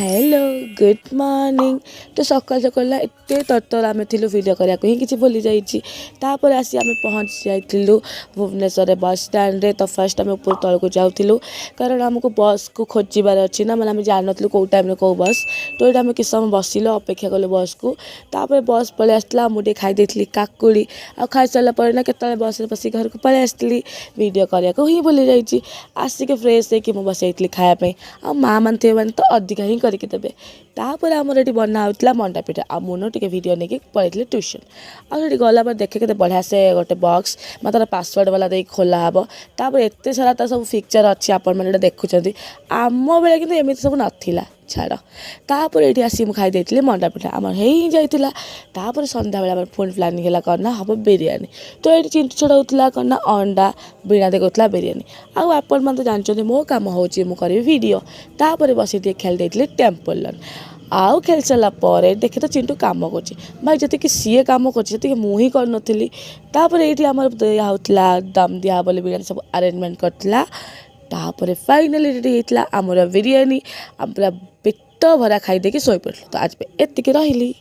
Hello, good morning. ତ ସକାଳୁ ସକାଳୁ ନା ଏତେ ତରତର ଆମେ ଥିଲୁ, ଭିଡ଼ିଓ କରିବାକୁ ହିଁ କିଛି ଭୁଲି ଯାଇଛି। ତାପରେ ଆସି ଆମେ ପହଞ୍ଚି ଯାଇଥିଲୁ ଭୁବନେଶ୍ୱରରେ ବସ୍ ଷ୍ଟାଣ୍ଡରେ। ତ ଫାର୍ଷ୍ଟ ଆମେ ଉପରୁ ତଳକୁ ଯାଉଥିଲୁ, କାରଣ ଆମକୁ ବସ୍କୁ ଖୋଜିବାର ଅଛି ନା, ମାନେ ଆମେ ଜାଣିନଥିଲୁ କେଉଁ ଟାଇମ୍ରେ କେଉଁ ବସ୍। ତ ଏଇଟା ଆମେ କିଛି ସମୟ ବସିଲୁ, ଅପେକ୍ଷା କଲୁ ବସ୍କୁ। ତାପରେ ବସ୍ ପଳେଇ ଆସିଥିଲା। ମୁଁ ଟିକେ ଖାଇ ଦେଇଥିଲି କାକୁଡ଼ି। ଆଉ ଖାଇସାରିଲା ପରେ ନା କେତେବେଳେ ବସ୍ରେ ବସିକି ଘରକୁ ପଳେଇ ଆସିଥିଲି, ଭିଡ଼ିଓ କରିବାକୁ ହିଁ ଭୁଲି ଯାଇଛି। ଆସିକି ଫ୍ରେଶ୍ ହେଇକି ମୁଁ ବସିଯାଇଥିଲି ଖାଇବା ପାଇଁ। ଆଉ ମାଆ ମାନେ ଥିବେ ମାନେ ତ ଅଧିକା ହିଁ କରିକି ଦେବେ। ତାପରେ ଆମର ଏଠି ବନା ହେଉଥିଲା ମଣ୍ଡା ପିଠା। ଆଉ ମୁଁ ଟିକେ ଭିଡ଼ିଓ ନେଇକି ପଳେଇଥିଲି ଟ୍ୟୁସନ୍। ଆଉ ସେଠି ଗଲା ପରେ ଦେଖେ କେତେ ବଢ଼ିଆ ସେ ଗୋଟେ ବକ୍ସ, ମାନେ ତା'ର ପାସୱାର୍ଡ଼ ବାଲା ଦେଇକି ଖୋଲା ହେବ। ତାପରେ ଏତେ ସାରା ତା ସବୁ ଫିଚର୍ ଅଛି, ଆପଣମାନେ ଏଇଟା ଦେଖୁଛନ୍ତି। ଆମ ବେଳେ କିନ୍ତୁ ଏମିତି ସବୁ ନଥିଲା, ଛାଡ଼। ତାପରେ ଏଇଠି ଆସିକି ମୁଁ ଖାଇ ଦେଇଥିଲି ମଣ୍ଡା ପିଠା, ଆମର ହେଇ ହିଁ ଯାଇଥିଲା। ତାପରେ ସନ୍ଧ୍ୟାବେଳେ ଆମର ପୁଣି ପ୍ଲାନିଂ ହେଲା କ'ଣ ନା ହେବ ବିରିୟାନୀ। ତ ଏଇଠି ଚିଣ୍ଟୁ ଛଡ଼ଉଥିଲା କ'ଣ ନା ଅଣ୍ଡା, ବୀଣା ଦେଖଉଥିଲା ବିରିୟାନୀ। ଆଉ ଆପଣମାନେ ତ ଜାଣିଛନ୍ତି, ମୋ କାମ ହେଉଛି ମୁଁ କରିବି ଭିଡ଼ିଓ। ତାପରେ ବସିକି ଟିକେ ଖେଳି ଦେଇଥିଲି ଟେମ୍ପଲ୍ ରନ୍। ଆଉ ଖେଳି ସାରିଲା ପରେ ଦେଖେ ତ ଚିଣ୍ଟୁ କାମ କରୁଛି। ଭାଇ, ଯେତିକି ସିଏ କାମ କରୁଛି, ସେତିକି ମୁଁ ହିଁ କରିନଥିଲି। ତାପରେ ଏଇଠି ଆମର ଦିଆ ହେଉଥିଲା, ଦମ୍ ଦିଆ ବୋଲି ବିରିୟାନୀ ସବୁ ଆରେଞ୍ଜମେଣ୍ଟ କରିଥିଲା। ତାପରେ ଫାଇନାଲି ରେଡ଼ି ହେଇଥିଲା ଆମର ବିରିୟାନୀ। ଆମେ ପୁରା ପେଟ ଭରା ଖାଇଦେଇକି ଶୋଇପଡ଼ିଲୁ। ତ ଆଜି ପାଇଁ ଏତିକି, ରହିଲି।